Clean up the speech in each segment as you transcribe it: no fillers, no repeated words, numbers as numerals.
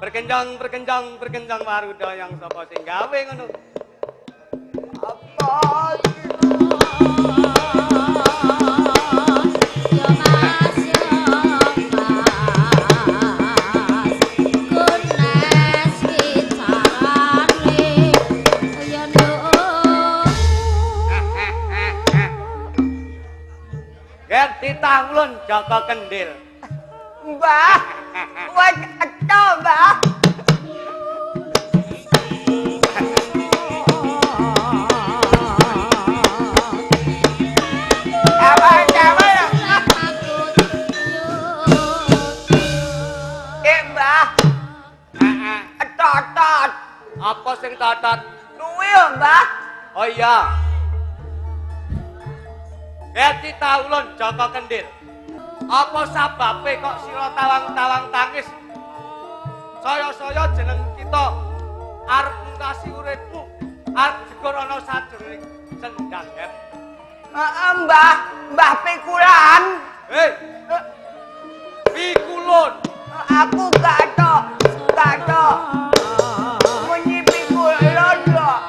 Berkenjang, berkenjang, berkenjang waruda yang sapa sing gawe ngono. Apa yo Mas, yo Mas, kunes wicarane yo nduk. Ger ditanglun Joko Kendil. Mbah, wis eto, Mbah. Mbah. Heeh. Totot. Apa sing totot? Kuwi yo, Mbah. Oh iya. Ger ditanglun Joko Kendil. Apa sababe kok sira tawang-tawang tangis? Saya-saya jeneng kita arep ngungkasi uripmu, arep jegur ana sajroning sendang, Ger. Heeh, Mbah, Mbah pikulan. Hei. Pikulun. Aku gak tok, gak tok. Munyi pikulun kok.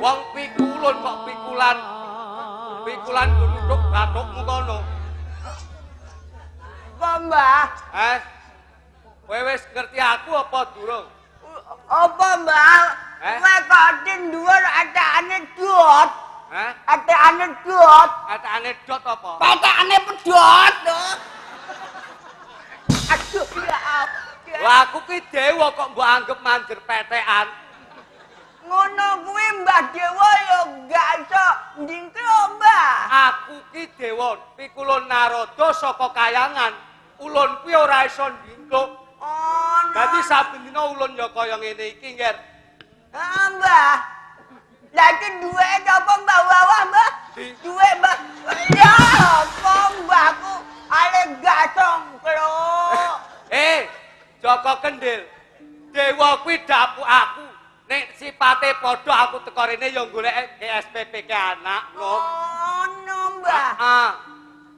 Wong pikulun kok pikulan. Pikulan duduk bathukmu kono. Apa, Mbah? Eh? Kowe wis ngerti aku apa durung? Apa, Mbah? Eh? Kowe kok dhuwur atakane dot. Hah? Atakane dot. Atakane dot apa? Patakane pedhot. Aduh, ya ampun. Wah, aku ki dewa kok mbok anggap manjer petekan. Ngono kuwi Mbah Dewa ya gak iso ndingklo, Mbah. Aku ki dewa pikulun Narada saka kayangan. Ulun kuwi ora iso ndingkluk. Oh, no. Dadi saben dina ulun ya kaya ngene iki, Nger. Heeh, Mbah. Lah iki duwe apa Mbah Wawah, Mbah? Duwe, Mbah. Ya apa mbahku ale gak songklo. Eh, Joko Kendil. Dewa kuwi dapuk aku. Nek sipate padha aku teko rene ya golek GSPPK anak lho. Ngono, Mbah. Heeh.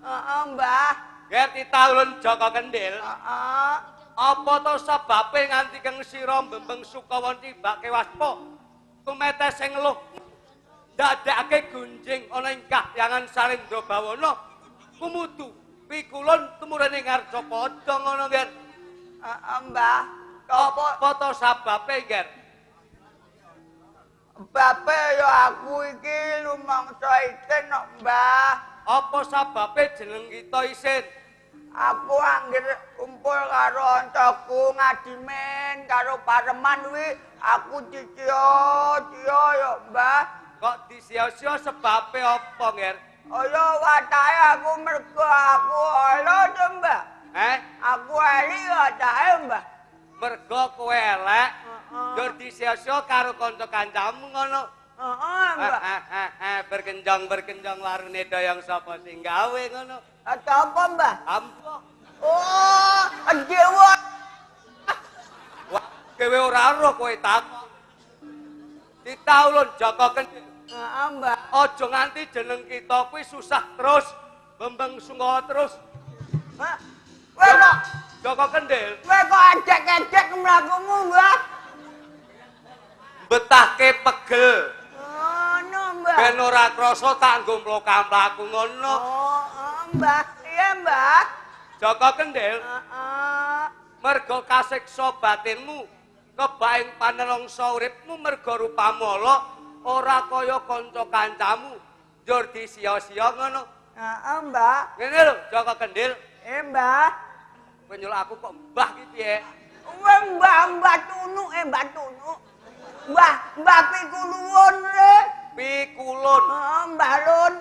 Heeh, Mbah. Ger ditaulun Joko Kendil. Heeh. Apa to sebabe nganti keng sira mbembeng Sukawa tibake waspa? Tumetes sing ngeluh ndadekake gunjing ana ing kahyangan Salindra Bawana. Kumudu pikulun tumurune Ngarcapada ngono, Ger. Heeh, Mbah. Apa Apa to sababe, Ger? Bape ya aku iki lumangsa isin kok, Mbah. Apa sababe jeneng kita isin? Aku angger kumpul karo kancaku ngadimen karo pareman kuwi aku dicio-cio ya, Mbah. Kok disia-sia sebabe apa, Nger? Ala watake aku mergo aku ala to, Mbah. Eh? Aku eli watake, Mbah. Mergo kowe elek, Heeh. njur disia-sia karo kanca-kancamu ngono. Heeh, Mbah. Berkenjong berkenjong warune dayang sapa sing gawe ngono. Ada apa, Mbah? Ampuh. Oh, dewa. Wah, dhewe ora roh kowe takon. Ditaulun Joko Kendil. Heeh, Mbah. Aja nganti jeneng kita kuwi susah terus, bembeng sungawa terus. Hah? Kowe kok Joko Kendil kowe kok ejek-ejek mlakumu, Mbah? Betahke pegel. Ngono, Mbah. Ben ora krasa tak nggo mlaku-mlaku ngono. Oh, Mbah. Iya, Mbah. Joko Kendil. Heeh. Mergo kasiksa batinmu, kebaing panelongsa uripmu mergo rupamu ala ora kaya kanca-kancamu. Njur disia-sia ngono. Heeh, Mbah. Ngene lho, Joko Kendil. Mbah. Kowe nyeluk aku kok mbah ki piye? Kowe mbah, mbah tunuk, mbah tunuk. Mbah, mbah pikuluwun re. Pikulun. Heeh, Mbah Lun.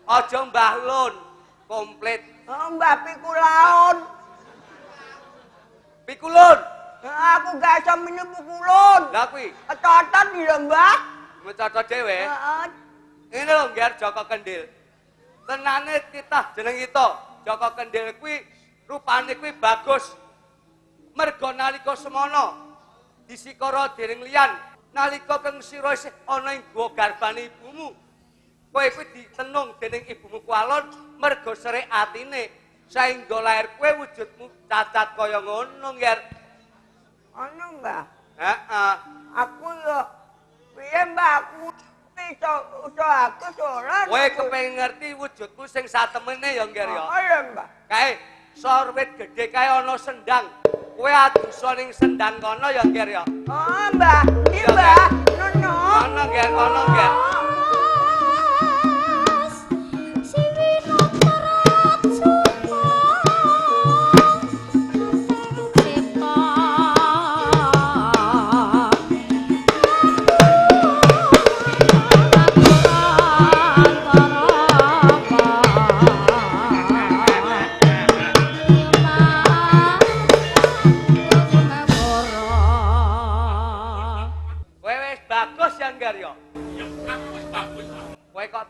Aja Mbah Lun, komplit. Heeh, Mbah Pikulaon. Pikulun. Heeh, aku gak iso minum pikulun. Lah kuwi. Cocot lho, Mbah. Mencocot dhewe. Heeh. Ngene lho, Ngger Joko Kendil. Tenane titah jeneng kita, Joko Kendil kuwi rupane kuwi bagus. Mergo nalika semono disikara dening liyan, nalika keng sira isih ana ing guwa garbane ibumu. Kowe kuwi ditenung dening ibumu Kualon mergo serik atine. Saengga lahir kowe wujudmu cacat kaya ngono, Nger. Ana, Mbah. Heeh. Aku yo piye, Mbah, aku iso aku ora. Kowe kepengin ngerti wujudmu sing satemene ya, Nger ya. Iya, Mbah. Kae sorwit gedhe kae ana sendang. Kowe adusa ning sendang kono ya, Nger ya. Oh, Mbah. Iki, Mbah. Nono. Ana, Nger, ana, Nger.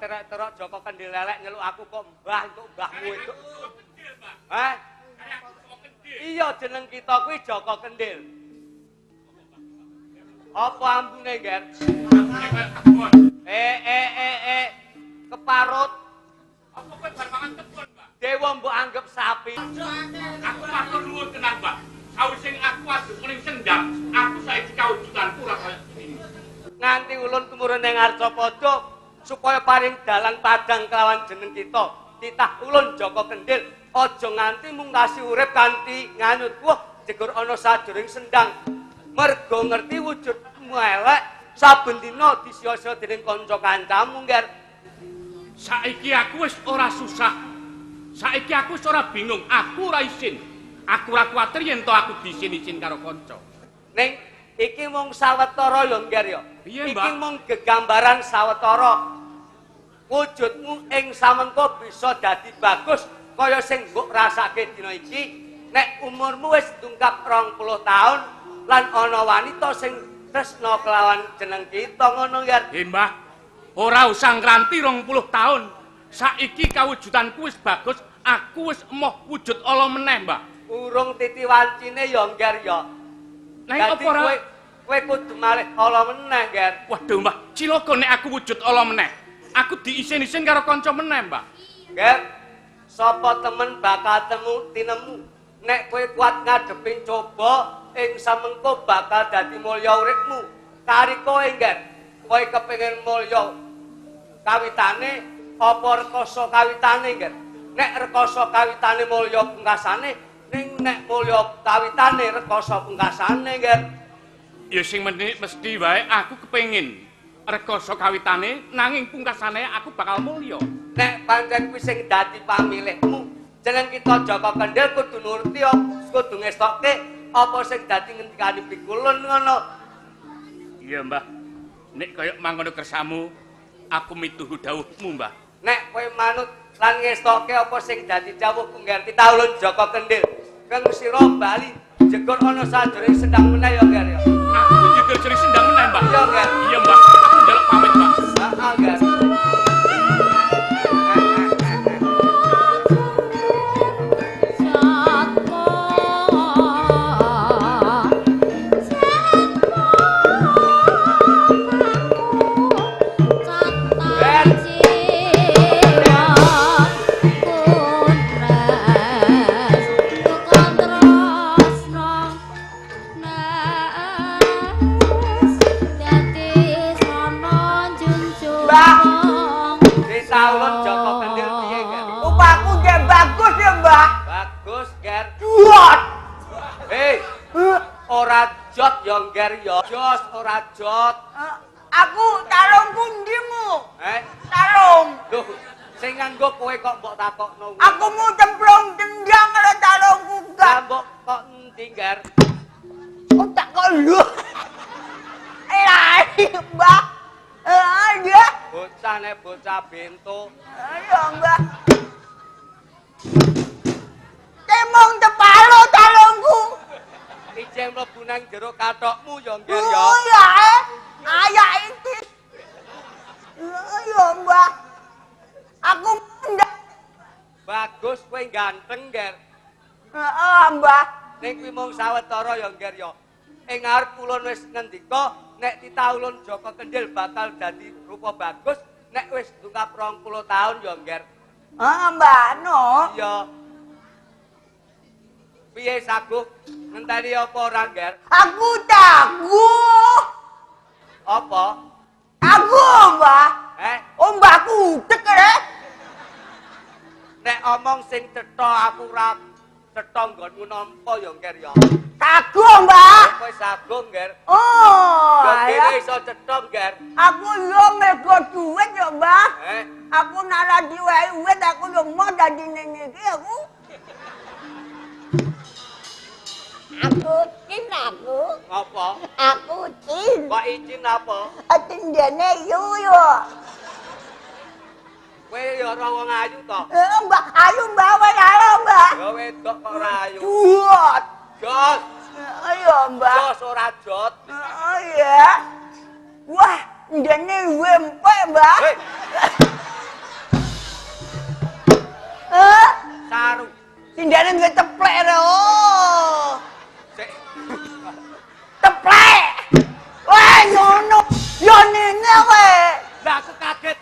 Terok-terok Joko Kendil lelek nyeluk aku kok mbah entuk mbahmu itu. Heh? Iya jeneng kita kuwi Joko Kendil. Apa ambune, Nger? Keparut. Apa kowe bar mangan kebon, Mbah? Dewa mbok anggap sapi. Aku matur nuwun tenan, Mbah. Sawise aku aduk ning sendang, aku saiki kawujudanku ora kaya ngene. Nganti ulun tumurun ning Arcapada supaya paring dalan padang kelawan jeneng kita. Titah ulun Joko Kendil, aja nganti mungkasi urip kanthi nganyut wuh jegur ana sajroning sendang. Mergo ngerti wujudmu elek, saben dina disia-sia dening kanca kancamu, Nger. Saiki aku wis ora susah. Saiki aku wis ora bingung, aku ora isin. Aku ora kuwatir yen to aku diisin-isin karo kanca. Ning iki mung sawetara ya, Nger ya. Piye, Mbah? Iki mung gegambaran sawetara. Wujudmu ing samengko bisa dadi bagus kaya sing mbok rasake dina iki. Nek umurmu wis tungkap 20 taun lan ana wanita sing tresna kelawan jeneng kita ngono, Nger. Mbah, ora usah ngranti 20 taun. Saiki kawujudanku wis bagus, aku wis emoh wujud ala meneh, Mbah. Urung titi wancine ya, Nger ya. Lah apa ora kowe kudu malih ala meneh, Nger. Waduh, Mbah, cilaka nek aku wujud ala meneh. Aku diisin-isin karo kanca meneh, Mbah. Nger, sapa temen bakal temu tinemu. Nek kowe kuat ngadepin coba ing samengko bakal dadi mulya uripmu. Kari kowe, Nger, kowe kepengin mulya kawitane apa rekoso kawitane, Nger? Nek rekoso kawitane mulya pungkasane, ning nek mulya kawitane rekoso pungkasane, Nger. Ya sing mesti wae aku kepengin rekoso kawitane nanging pungkasane aku bakal mulya. Nek pancen kuwi sing dadi pamilihmu, jeneng kita Joko Kendil kudu nuruti, kudu ngestokke apa sing dadi ngendikane pikulun ngono. Iya, Mbah. Nek kaya mangono kersamu, aku mituhu dawuhmu, Mbah. Nek kowe manut lan ngestokke apa sing dadi dawuhku, Nger, titah ulun Joko Kendil. Keng sira bali jegur ana sajroning sendang meneh ya, Nger ya. Aku jegur jroning sendang meneh, Mbah. Iya, Nger. Iya, Mbah. Aku njaluk pamit, Mbah. Heeh, Nger. Ora jot ya, Nger ya. Jos ora jot. Aku tarungku ndimu. Tarung. Lho, sing nganggo kowe kok mbok takokno. Aku mu cemplung dendang karo tarungku gak. Mbok kok endi, Nger? Oh, tak kok lho. Lari, Mbah. Iya. Bocah nek bocah bento. Iya, Mbah. Temong tepalo tarungku. Ijeng mlebu nang jero kathokmu ya, Nger ya. Oh ya, ayak iki. Iya, Mbah. Aku ndak. Bagus kowe ganteng, Nger. Heeh, Mbah. Ning kuwi mung sawetara ya, Nger ya. Ing ngarep ulun wis ngendika nek titah ulun Joko Kendil bakal dadi rupa bagus Nek wis dungkap 20 taun ya, Ngger. Ah, Mbah no. Iya. Piye saguh ngenteni apa ora, Ngger? Aku taguh. Apa? Aku, Mbah. Eh, Oh, mbahku utek rek. Nek omong sing cetha aku ora cetha nggonmu nampa ya, Ngger ya. Taguh, Mbah. Kowe saguh, Ngger. Oh, Ya kene alah. iso cetha, Ngger. Aku yo mergo duit yo, Mbah. Eh, Aku nara diwehi duit aku yo mau dadi ning iki aku. Aku cin aku. Ngopo? Aku cin. Kok izin apa? Tindene yu yo. Kowe ya ora wong ayu to. Eh, Mbah, ayo Mbah, wes ayo Mbah. Ya wedok kok ora ayu. Duot. Jos, Ayo Mbah. jos ora jot. Oh iya. Wah, ndene wempe Mbah. Hei, Eh, saru. sindene duwe teplek re. Oh. Sik. Teplek. Wah, ngono. Yo nene kowe. Lah aku kaget.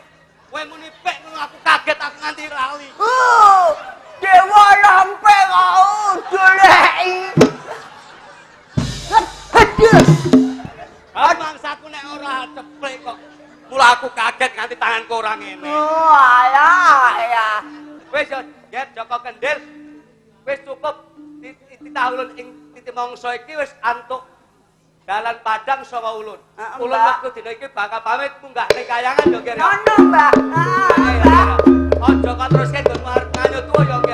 Kowe muni pek ngono aku kaget aku nganti lali. Dewa lampe kau doleki. Aduh. Ah mangsaku nek ora ceplek kok. Mula aku kaget nganti tanganku ora ngene. Oh, alah ya. Wis yo, Ger Joko Kendil. Wis cukup titah ulun ing titi mangsa iki wis antuk dalan padang saka ulun. Heeh, Ulun Mbak. wektu dina iki bakal pamit munggah ning kayangan yo, Ger. Ngono, Mbak. Ah, Mbak. Aja kok teruske nggonmu arep nganyut tuwa yo, Ger.